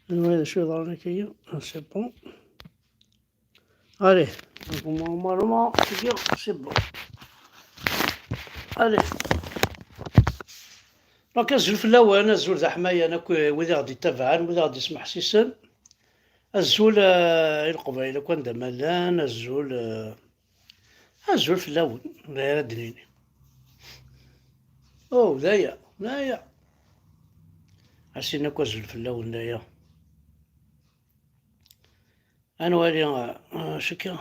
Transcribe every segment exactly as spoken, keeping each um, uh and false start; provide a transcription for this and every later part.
Anwa d acu yeḍran akka-yi? Ah, c'est bon. Allez, normalement, c'est bien, c'est bon. Allez. Donc, azul fell-awen, azul d aḥmayan akk wid i ɣ-d-ittabaɛen, wid i ɣ-d-ismeḥsisen. Azul, eh, i Leqbayel akk anda ma llan, azul, eh, azul fell-awen, d ayen ara d-nini. Oh, d aya, d aya. Asin akk azul fell-awen, d aya. Ad nwali, eh, acu akka?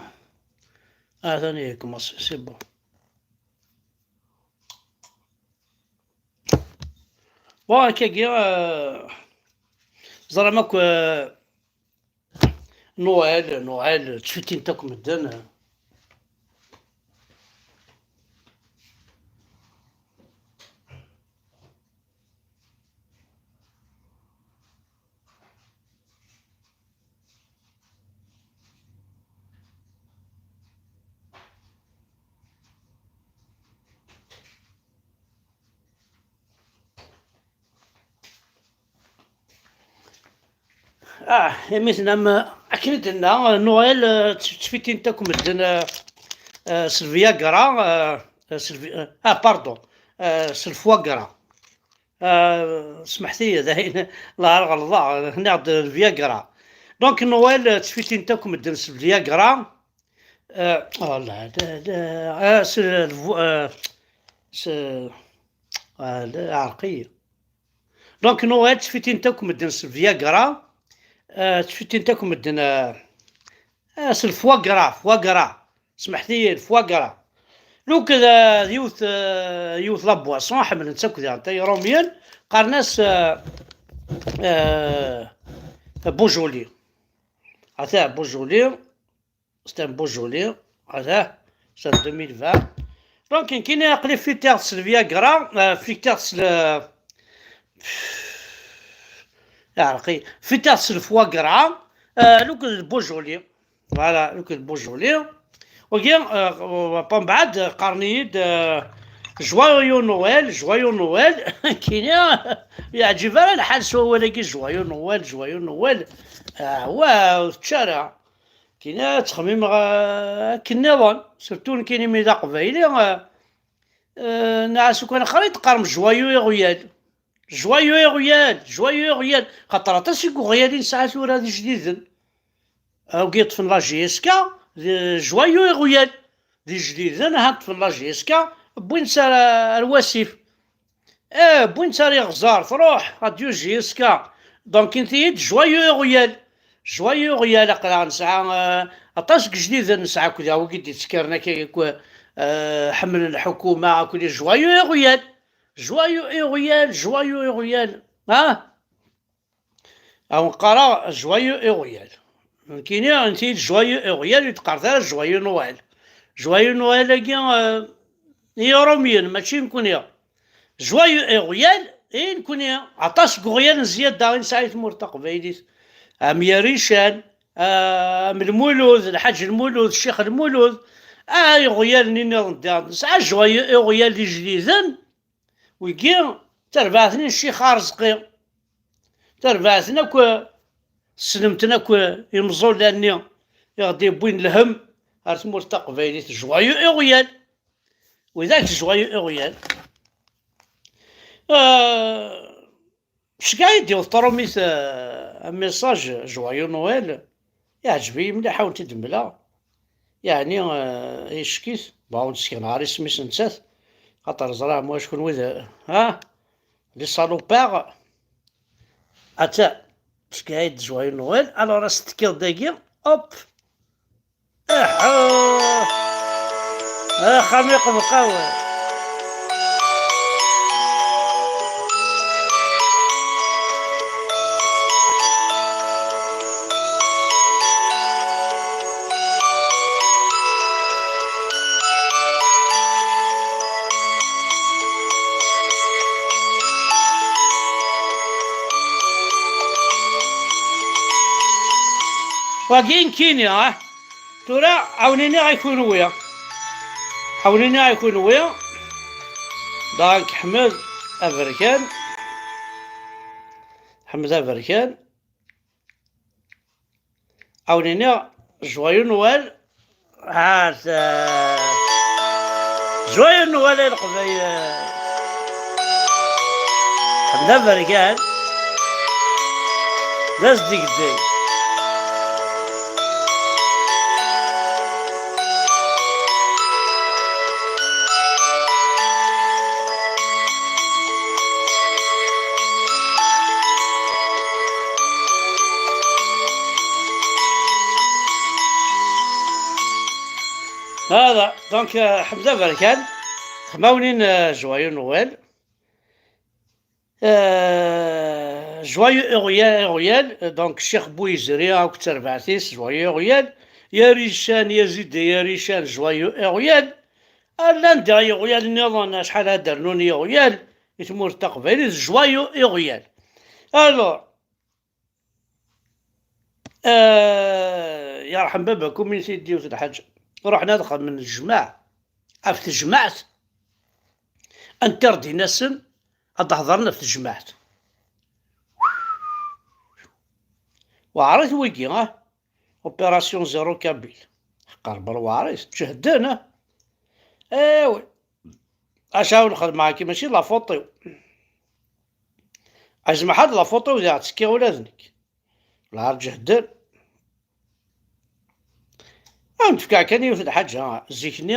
Ah, atan yekkes, c'est bon. Bon, akkagi, eh, ẓram akk, eh, Noël, Noël, ttfitin akk medden. Ah, imi tennam, eh, akken i d-tenna, eh, Noël, eh, tt-, ttfitin akk medden, eh, eh, s le Viagra, eh, eh, s le Vi-, eh, ah, pardon, eh, s le foie gras. Eh, smeḥt-iyi, dayen, la ɣelḍeɣ, nniɣ-d le Viagra. Donc, Noël, eh, ttfitin akk medden s le Viagra. Eh, oh, la, la, la, eh, s le vo-, eh, s, ah, la, ɛerq-iyi. Donc, Noël, ttfitin akk medden s Viagra, eh, ttfitin akk medden, eh, eh, s le foie gras, foie gras. Smeḥt-iyi, le foie gras. Donc, d, d yiwet, eh, yiwet la boisson, ḥemmlen-tt akk diɣen, tay Irumyen, qqaren-as, eh, eh, Beaujolais. Ata, Beaujolais. C'est un Beaujolais. Voilà. C'est en deux mille vingt. Donc, nekkini aql-i fitiɣ s le Viagra, euh, fitiɣ s le, yeɛreq-iyi, fitiɣ s le foie gras, euh, le Beaujolais. Voilà, le Beaujolais. Wagi, euh, mbeɛd qqaren-iyi-d, euh, Joyeux Noël, Joyeux Noël. Nekkini, yeɛǧib ara lḥal s wawal-agi, Joyeux Noël, Joyeux Noël. Ah, wa, ur tečči ara. Kina ttxemmimeɣ, eh, akken nniḍen, surtout nekkini mi d aqbayli, eh, eh, nɛas ukan xer i d-qqarem joyeux iɣyal. Joyeux iɣyal, joyeux iɣyal. Xaṭer aṭas i yuɣyal i nesɛa tura d ijdiden. Awgi yeṭṭfen la J S K, d joyeux iɣyal. D ijdiden, ha ṭṭfen la J S K, wwin-tt ar, ar wasif. Eh, wwin-tt ar iɣẓer, truḥ, adieu J S K. Donc, inti-yi-d joyeux iɣyal. Joyeux iɣyal, aql-aɣ nesɛa, eh, aṭas n ijdiden nesɛa akked wigi d-yettekkaren akka, akk, eh, ḥemmlen lḥukuma, akk les joyeux iɣyal. Joyeux iɣyal, joyeux iɣyal. Ha? Awen qqareɣ joyeux iɣyal. Nekkini, inti-yi-d joyeux iɣyal, ur d-qqaret ara joyeux Noël. Joyeux Noël-agi, eh, i Irumyen, mačči i nekkni. Joyeux iɣyal, i nekkni. Aṭas n iɣyal n zzyada i nesɛa i tmurt taqbaylit. Am Yarican, am Lmulud, Lḥaǧ Lmulud, Ccix Lmulud. Ah, iɣyal-nni nniḍen diɣen. Nesɛa joyeux iɣyal d ijdiden. Wigi, tarbaɛt-nni n Ccix Arezqi. Tarbaɛt-nni akk, tessnem-ten akk, imeẓẓulan-nni i ɣ-d-yewwin lhemm ar tmurt taqbaylit, joyeux iɣyal. Widak joyeux iɣyal. Euh, Ceggeɛ-iyi-d yiwet trumit, eh, un message, joyeux Noël. Iɛǧeb-iyi mliḥ, ad wen-t-id-mleɣ. Yeɛni, eh, ickit, bon, ad wen-d-sekneɣ ɣer isem-is nettat, xaṭer ẓriɣ am wacu kunwi d, ha? Les salopards. Atta, ceggeɛ-iyi-d joyeux Noël. Alors, as tekkiḍ dagi, hop. Aḥḥu! Axxam iqbeq awal. Wagi nekkini, ah. Tura, ɛawen-iniɣ i kunwi. Ɛawen-iniɣ i kunwi. Donc, Ḥmed Aberkan. Ḥmed Aberkan. Awen-iniɣ joyeux Noël. Hat, eh, joyeux Noël a Leqbayel. Ḥmed Aberkan d asdegdeg. Voilà, donc, euh, Ḥmed Aberkan, xmawnin, euh, joyeux Noël. Euh, joyeux Uriel, Uriel, euh, donc Ccix Buyizri, akk d terbaɛt-is, joyeux Uriel. Yarican, Yazid Yarican, joyeux Uriel. Llan diɣ yiɣyal nniḍen, acḥal ad d-rnun yiɣyal i tmurt taqbaylit, joyeux Uriel. Alors, euh, yerḥem baba-kum, i t-id yiwet lḥaǧa. Ruḥen ad xedmen jmaɛ ɣef tejmaɛt, interdin-asen ad d-hedren ɣef tejmaɛt. Weɛrit wigi, ah? Opération Zéro Kabyle. Ḥeqqa Rebbi lweɛrit, ǧehden, ah? Eh oui. Acu ara wen-xedmeɣ akka, mačči d la faute-iw. Azmeḥ ad d la faute-iw, diɣ ttekkiɣ ula d nekk. Lɛar ǧehden. Ad wen-d-fkeɣ kan yiwet n lḥaǧa. Zik-nni,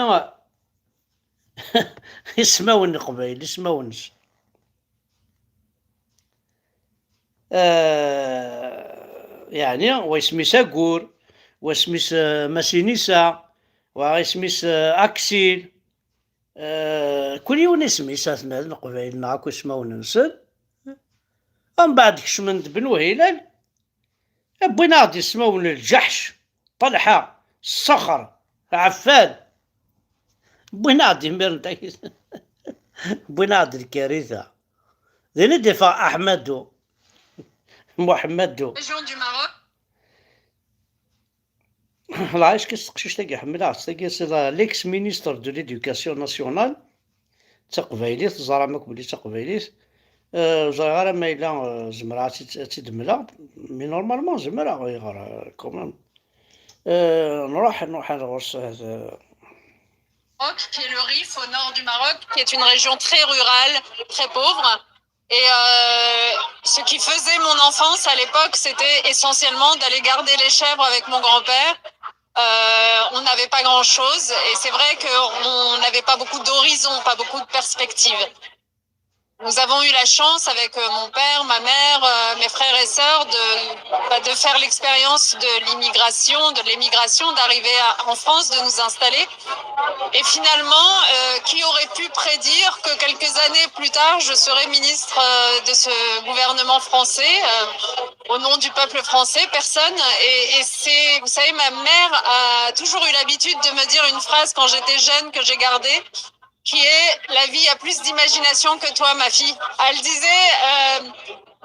ismawen n Leqbayel, ismawen-nsen. Eh, yeɛni, wa isem-is Agur, wa isem-is, eh, Masinisa, wa isem-is, eh, Aksil. Eh, kul yiwen isem-is, atmaten n Leqbayel neɣ akk ismawen-nsen. Mbeɛd kecmen-d Bnu Hilal, wwin-aɣ-d ismawen n Lǧeḥc, Ṭelḥa, Ṣṣexr, Ɛeffan. Wwin-aɣ-d imiren tagi. Wwin-aɣ-d lkarita. Din i d-iffeɣ Aḥmadu. Muḥemmadu. Région du Maroc. Lɛic kis teqcict-agi ḥemmleɣ-tt, tagi c'est la, l'ex-ministre de l'éducation nationale, d taqbaylit, teẓram akk belli d taqbaylit. Euh, ur ẓriɣ ara ma yella, euh, zemreɣ ad tt-id-, ad tt-id-mleɣ, mais normalement zemreɣ, ayɣer, euh, quand même. Euh, nruḥ, nruḥ ar ɣur-s, euh, Maroc, qui est le Rif au nord du Maroc, qui est une région très rurale, très pauvre. Et euh, ce qui faisait mon enfance à l'époque, c'était essentiellement d'aller garder les chèvres avec mon grand-père. Euh, on n'avait pas grand-chose et c'est vrai qu'on n'avait pas beaucoup d'horizons, pas beaucoup de perspectives. Nous avons eu la chance avec euh, mon père, ma mère, euh, mes frères et sœurs de, bah, de faire l'expérience de l'immigration, de l'émigration, d'arriver à- en France, de nous installer. Et finalement, euh, qui aurait pu prédire que quelques années plus tard, je serais ministre euh, de ce gouvernement français, euh, au nom du peuple français ? Personne. Et, et c'est, vous savez, ma mère a toujours eu l'habitude de me dire une phrase quand j'étais jeune que j'ai gardée, qui est : « La vie a plus d'imagination que toi, ma fille. » Elle disait, euh,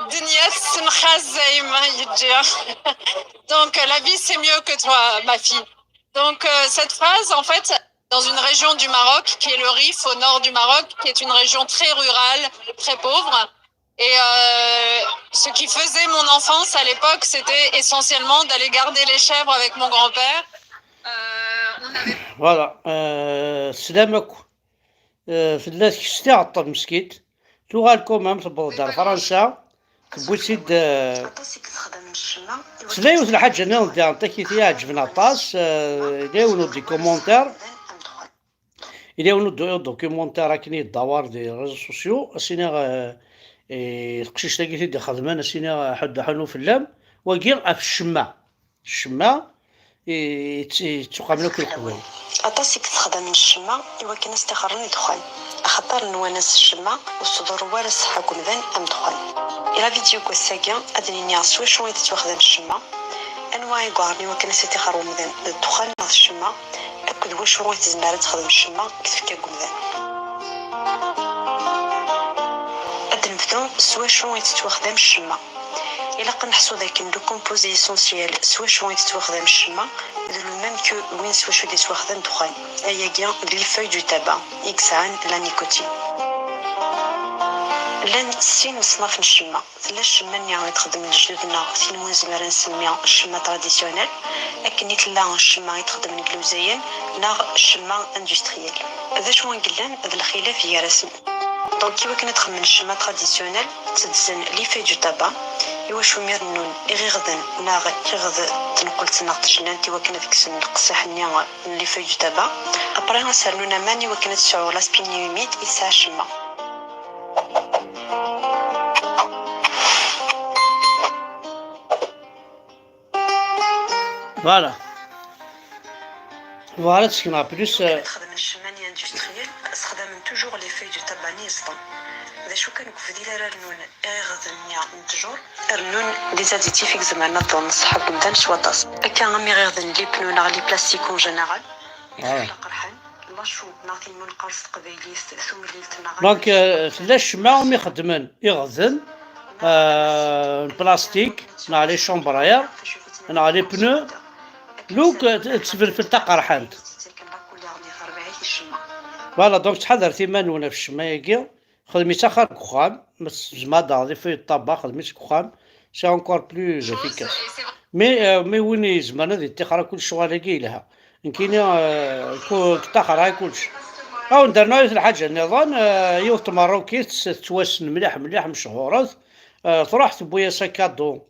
« Dunya tessenxaz, Zaïma, yedja. » Donc, euh, la vie, c'est mieux que toi, ma fille. Donc, euh, cette phrase, en fait, dans une région du Maroc, qui est le Rif, au nord du Maroc, qui est une région très rurale, très pauvre. Et euh, ce qui faisait mon enfance à l'époque, c'était essentiellement d'aller garder les chèvres avec mon grand-père. Euh, on avait Voilà. Euh, sslam akk. Euh, fell-as kečč tiɛeṭṭel meskint. Tuɣal quand même, tewweḍ-d ar Fransa. Tewwi-tt-id, euh, Aṭas i yexdem ccemma. Tella yiwet n lḥaǧa niḍen diɣen takit i iɛeǧben aṭas, euh, yella yiwen n udocumentar. Yella yiwen n udo-, udocumentar akken i yeddawar di réseaux sociaux, as-iniɣ, euh, eh, teqcict-agi i t-id-ixedmen, as-iniɣ, eh, ḥedd ḥunu fell-am, wagi ɣef ccemma. Ccemma, eh, yett-, yettuqamen akk i leqbayel. Aṭas i yexdem ccemma i wakken ad s-ṭixren i ddexxan, axaṭer nwan-as ccemma ur s-tḍurru ara ṣṣeḥḥa deg umdan am ddexxan. I la vidéo n wass-agi, ad d-nini s wacu i tettwaxdam ccemma, anwa i yeɛren i wakken ad s-iṭixer umdan d ddexxan neɣ d ccemma, akked wacu i tezmer ad texdem ccemma deg tfekka n umdan. Ad d-nebdu s wacu i tettwaxdam ccemma. Ilaq ad neḥṣu dakken le composé essentiel s wacu i tettwaxdam ccemma d le même que win s wacu i d-yettwaxdam ddexxan. Ayagi d les feuilles du tabac i yesɛan la nicotine. Llan sin leṣnaf n ccemma. Tella ccemma-nni i txeddmen lejdud-nneɣ, tin umi nezmer ad nsemmi ccemma traditionnel, akken i tella ccemma i txeddmen deg Lewzayen, neɣ ccemma industriel. D acu i yellan d lxilaf gar-asen? Donc, i wakken ad xedmen ccemma traditionnel, tteddzen les feuilles du tabac, i wacu mi rennun iɣiɣden neɣ iɣed n tneqqelt neɣ tejnant i wakken ad kksen leqsiḥ-nni n les feuilles du tabac. Après, ad s-rnun aman i wakken ad tesɛu l'aspect-nni humide i tesɛa ccemma. Voilà. Voilà, ad sekneɣ plus. Akken ad xedmen ccemma-nni industriel, sexdamen toujours les feuilles du tabac-nni yeẓḍen. D acu kan, deg ubdil ara rnun iɣiɣden-nni n ttjur, rnun des additifs i izemren ad ḍurren ṣṣeḥḥa n umdan s waṭas. Akka am iɣiɣden n les pneus neɣ les plastiques en général, i tella qerḥen, la chaux neɣ tin ma neqqar s teqbaylit tumlilt neɣ. Donc, euh, tella ccemma umi xeddmen iɣden, euh, n plastique, neɣ les chambres à air, neɣ les pneus, donc, euh, d tfelfelt taqerḥant. Voilà, donc ttḥadaret iman-nwen ɣef ccemma-agi. Xdem-itt axir deg uxxam, ma tzemreḍ ad d-taɣeḍ les feuilles du tabac, xdem-itt deg uxxam, c'est encore plus efficace. Mais, euh, mais win izemren ad yeṭṭixer akk lecɣal-agi yelha. Nekkini, euh, ku-, ṭṭaxreɣ i kullec. Awen-d rnu yiwet lḥaǧa nniḍen, euh, yiwet tmerrukit tettwassen mliḥ, mliḥ, mechuret, euh, truḥ tewwi-as akadu,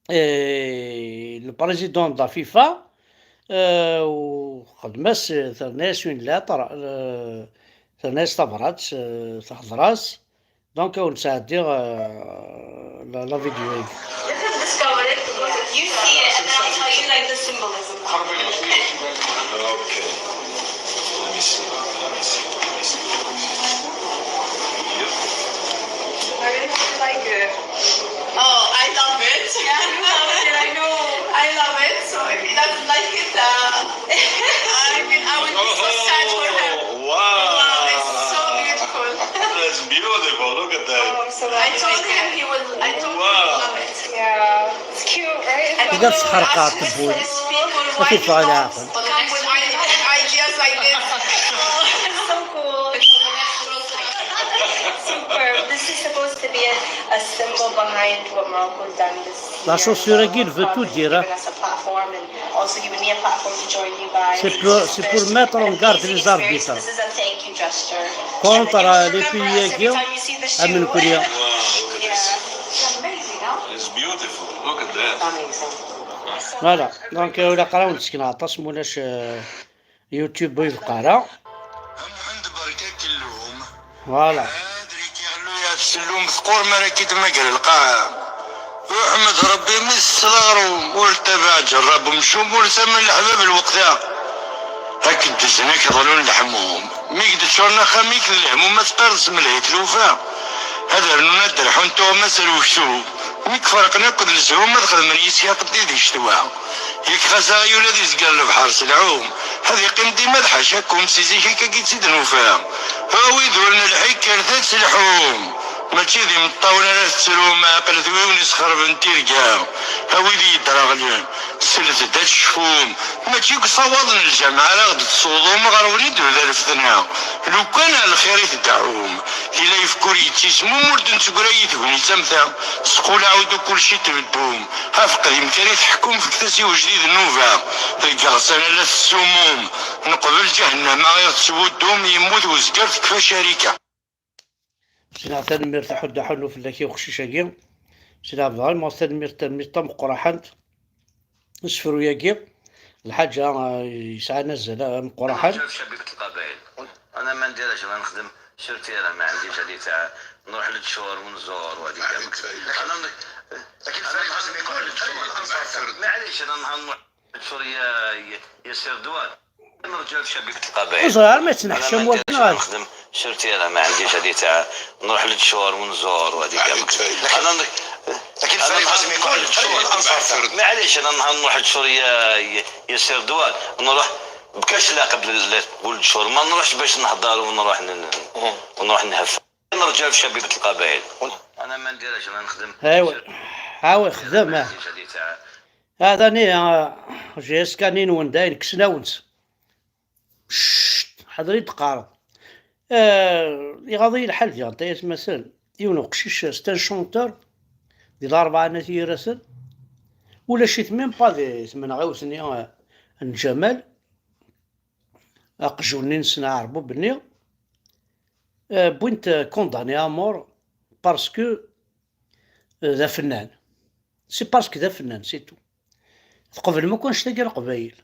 euh, le président de la FIFA, euh, u xdem-as, terna-yas une lettre, euh, terna-yas tabrat, euh, tehder-as. Donc, ad wen-sɛeddiɣ, euh, la, la vidéo. This is discovered. You see it, and then I'll tell you, like, the symbolism. Okay. Let me see. Let me see. Let me see. Yep. I really like it. Oh, I love it. Yeah, you love it, I know. I love it. So if he doesn't like it, uh, I mean, I would be so sad for him. Oh, wow. Wow, it's so beautiful. That's beautiful. Look at that. Oh, I'm so happy. I told him he will, I told him he will love it. Yeah. It's cute, right? It's Tebda tesxerqer tewwurt. People want to come with ideas like this. So cool. Super. This is supposed to be a, a symbol behind what Morocco's done this year. La chaussure-agi, elle veut tout dire, hein. Giving us a platform and also giving me a platform to join you guys. C'est pour, c'est pour mettre en garde les arbitres. This is a thank you gesture. Contre, euh, les pays, euh, à Monaco. Yeah. It's beautiful. Look at that. Voilà. Donc, euh, ula aql-aɣ nesken aṭas, mulac, euh, YouTube ur yebqa ara. Voilà. Adri kiɣlu yaf sellum teqqur mi ara k-id-mager lqaɛa. Uḥmed Rebbi mi tesleɣrum, ur tabaɛ ǧerrab umcum, ur saman leḥbab lweqt-a. Ad k-ddzen ad k-ḍlun leḥmum. Mi k-d-ččuren axxam-ik d lehmum, ad teqqareḍ s melhi tlufa. Ad rnun ad d-rḥun tuɣmas ar uksum. Mi k-ferqen akk d lezhum, ad xedmen yis-k aqeddid di ccetwa. Yak xas aɣyul ad izger lebḥer s lɛum, ad iqqim dima d ḥacakum, si zik akka i tt-id-nufa. A wid ur nelḥi, kkret ad telḥum. Mačči d imeṭṭawen ara tettrum, aqlet wiwen isxerben tirga. A wid i yedreɣlen, slet-d ad tecfum. Mačči deg usawaḍ n lǧameɛ ara ɣ-d-tessewḍum, ɣer wen i d-tuda lfetna. Lukan ar lxir i tdeɛɛum, di la yefk ur yettismum, ur d-nettegray i tegnit am ta. Squlaɛ-id u kulci tbeddum, afqdim kan i teḥkum, fket-as i wejdid nnuba. Deg iɣsan ala tessumum, neqbel ǧahennama i ɣ-tettbuddum, yemmut wezgar tekfa carika. Sneɣ tanemmirt a Ḥuddu Ḥunnu fell-ak i uqcic-agi. Sneɣ vraiment tanemmirt, tanemmirt tameqqraḥant. Asefru-agi, lḥaǧa, eh, yesɛan azal, eh, ameqqraḥan. شبيبة القبائل. أنا ما نديرهاش، أنا نخدم sur terrain، ما عنديش هذه تاع نروح للدشور ونزور وهذه كامل. أنا ن-، أكيد أنا فريق لازم يكون للدشور والأنصار. معليش، أنا نهار نروح للدشور يا، يا، يا سير دوار. نرجع لشبيبة القبائل. وزغار ما يتنحشم. أنا ما نديرهاش، أنا نخدم sur terrain، ما عنديش هذه تاع نروح للدشور ونزور وهذه كامل. أنا ن-، أكيد أنا فريق نهار لازم يكون نروح للدشور والأنصار. معليش، أنا نهار نروح للدشور يا، يا، يا سير دوار، نروح بكاش لاقب لل-، لل-، ولد الشهور، ما نروحش باش نهضر ونروح ن-، ن-، ونروح نهف. نرجع لشبيبة القبائل. أنا ما نديرهاش، أنا نخدم. ايوا، هاوي خدم، آه. هذا ني، آه، جي اس كانين ونداين كسناونس. شت، حضري تقارب. آه، يغضي الحال ديال طيس مثلا. yiwen uqcic, c'est un chanteur, di Larebɛa n At Yiraten, ulac-it même pas di tmenɣiwt-nni n Ǧamal, aqjun-nni-nsen aɛerbub-nni, euh, wwin-t condamné à mort parce que, euh, d afennan. C'est parce que d afennan, c'est tout. Tqeblem akk annect-agi a Leqbayel.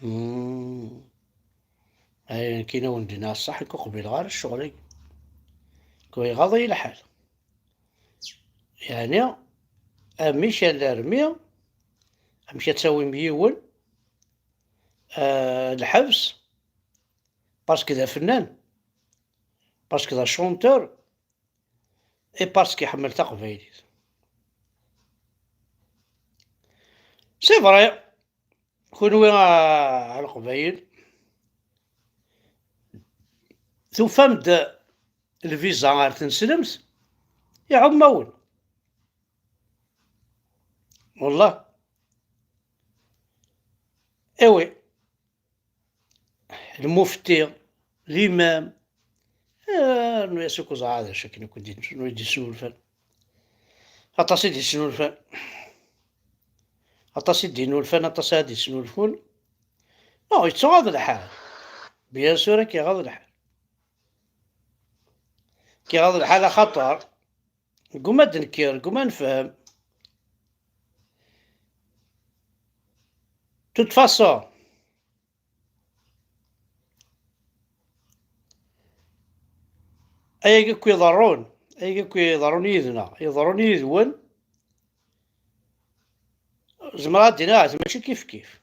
Hmm. Ay, nekkini wen-d-nniɣ ṣṣeḥ, nekk ur qbileɣ ara ccɣel-agi. Nekk iɣaḍ-iyi lḥal. Yeɛni, amek alarmi, amek ad tawim yiwen, ah, lḥebs, parce que d afennan, parce que d achanteur, et parce que iḥemmel taqbaylit. C'est vrai, kunwi, ah, a Leqbayel, tufam-d lviza ar tneslemt, iɛumm-awen. Wallah. Eh oui. Lmufti, limam, eh, rnu-yas akk ẓeɛɛa d acu akken akk d-, d-, d-yesnulfan. Aṭas i d-yesnulfan. Aṭas i d-yennulfan, aṭas ara d-yesnulfun. Non, yettɣaḍ lḥal. Bien sûr, ad k-iɣaḍ lḥal. K-iɣaḍ lḥal axaṭer Guma d-nekker, guma nefhem. De toute façon, ayagi akk iḍerrun, ayagi akk iḍerrun yid-neɣ, iḍerrun yid-wen, zemreɣ ad d-iniɣ ahat mačči kif kif.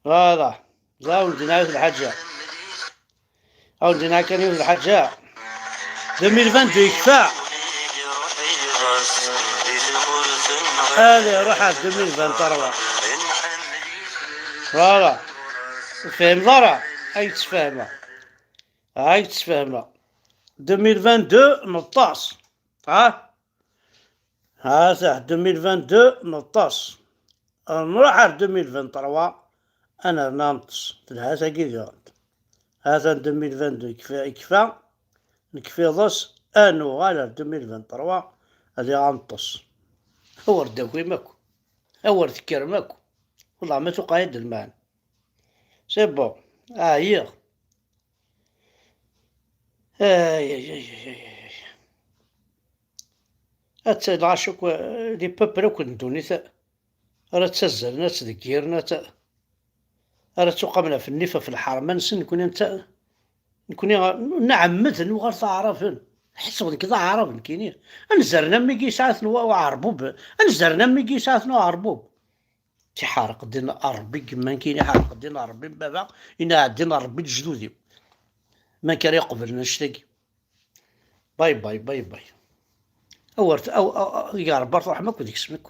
Voilà. Da wen-d-nɛiwed lḥaǧa. Ad wen-d-nɛiwed lḥaǧa. Deux mille vingt-deux yekfa. Allez, ruḥ ar deux mille vingt-trois. Voilà. Ur tefhimeḍ ara? Ay ttfehmeɣ. Ay ttfehmeɣ. Deux mille vingt-deux neṭṭes. Ha? Ha-t-a, deux mille vingt-deux neṭṭes. Nruḥ ar deux mille vingt-trois, ad nerna neṭṭes. Telha tagi diɣen. Ha-t-an deux mille vingt-deux yekfa, yekfa, nekfa iḍes, ad nuɣal ar deux mille vingt-trois, ad iɣ neṭṭes. Awer d-takim akk, awer tekkrem akk. Wellah ma tuqeɛ-d lmeɛna. C'est bon, ɛyiɣ. Ay, ay, ay, ay, ay, ay. Ad tt-, lɣaci akk, les peuples akk n ddunit ara ttazzalen, ad ttdeggiren, ad tt-, ara ttuqamen ɣef nnif, ɣef lḥerma-nsen, nekni netta-, nekni nɛemmed nuɣal d aɛraben. Ḥesbeɣ nekk d aɛrab, nekkini. Ad nzerren am wigi yesɛa-ten wa-, uɛerbub. Ad nzerren am wigi yesɛa-ten uɛerbub. Tiḥerq ddin n Ṛebbi n yemma-nkini, ḥerq ddin n Ṛebbi n baba, inaɛ ddin n Ṛebbi n lejdud-iw. Ma kra iqeblen annect-agi. Bye bye, bye bye. Awer t-, aw-, aw-, aw-, ya Ṛebbi, ar truḥem akk deg-sen akk.